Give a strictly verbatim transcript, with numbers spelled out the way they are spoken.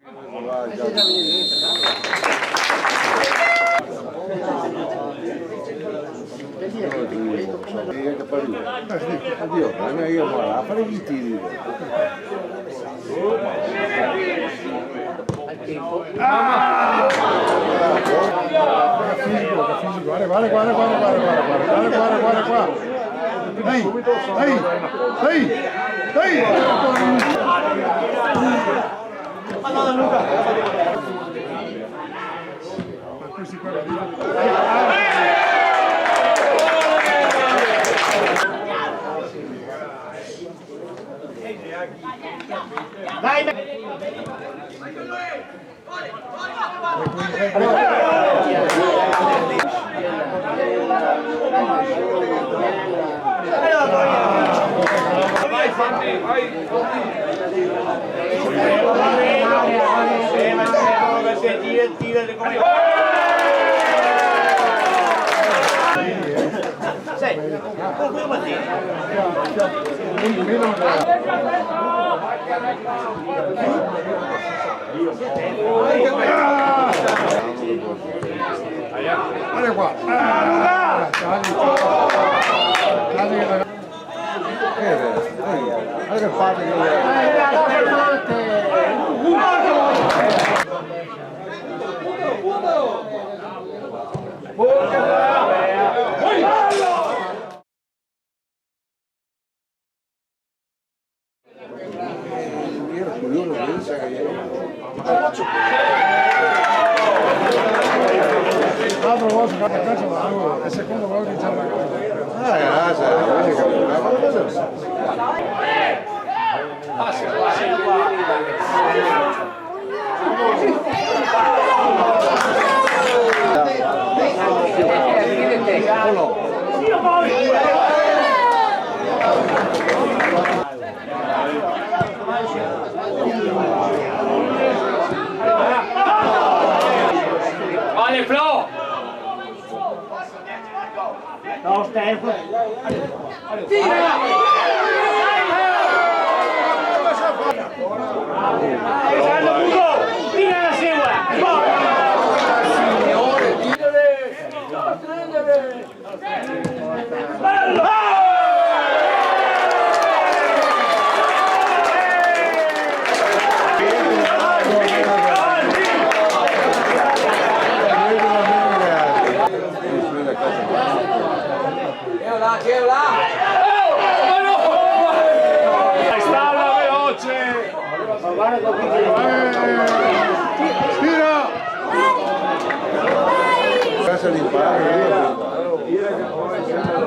Adio, ma io mo la fare i tiri. Ah! Che fisico, che fisico. Guarda, guarda, guarda. Ehi, ehi, ehi, ehi. Madonna, Luca. Ma questi qua... Dai, Guarda qua. Ah, dai, dai. Eh, dai, dai, che fate che... Ero curioso, pensa che io... L'altro volta che cazzo la... è secondo quello che c'è la... Ah, eh, ah, sai, vedi che... Allez, Flo! Ciao, Stefano. Tira! Tira la seua! Signore, tira! Dai, stalla veloce! Tira! Casa di Paolo, io.